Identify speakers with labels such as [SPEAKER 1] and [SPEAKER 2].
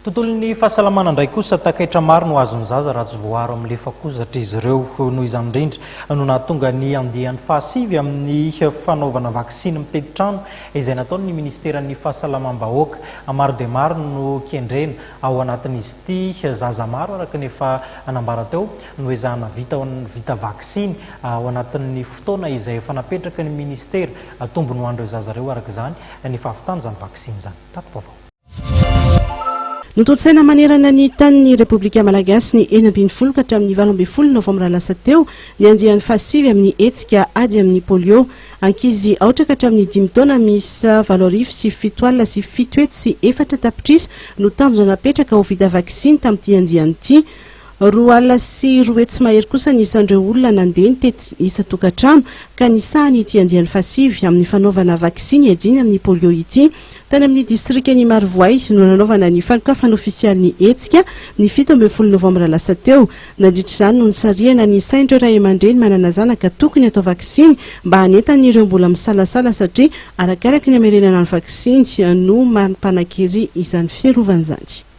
[SPEAKER 1] Tontolon'ny fahasalamana indray kosa, takaitra maro no azon'ny zaza raha tsy voaaro amin'ny lefakozatra izy ireo. Noho izany indrindra no nahatonga ny andiany fahasivy amin'ny fanaovana vaksiny mitety trano izay nataon'ny minisiteran'ny Fahasalamam-bahoaka. Maro dia maro no kendrena ao anatin'izy ity. Zaza maro araka ny efa nambara teo no ezahana vita vita vaksiny ao anatin'ny fotoana izay efa napetraky ny minisitera. Tombony ho an'ireo zaza ireo araka izany ny fahavitana izany vaksiny izany. Tati-baovao.
[SPEAKER 2] Notontosaina manerana ny tanin'ny Repoblika Malagasy ny 16 ka hatramin'ny 18 novambra lasa teo ny andiany fahasivy amin'ny hetsika ady amin'ny polio. Ankizy aotra ka hatramin'ny dimy taona miisa 708,704 tapitrisa no tanjona napetraka ho vita vaksiny tamin'ity andiany ity. 202 mahery kosa ny isan'ireo olona nandeha nitety isan-tokantrano ka nisahana ity andiany fahasivy amin'ny fanaovana vaksiny hiadiana amin'ny polio ity. Tany amin'ny distrikan'i Marovoay no nanaovana ny fanokafana ofisialy ny hetsika ny 17 novambra lasa teo. Nandritra izany no nisarihana ny sain'ireo ray aman-dreny manana zanaka tokony hatao vaksiny mba hanentana ireo mbola misalasala satria arakaraky ny hamerenana ny vaksiny no mampanan-kery izany fiarovana izany.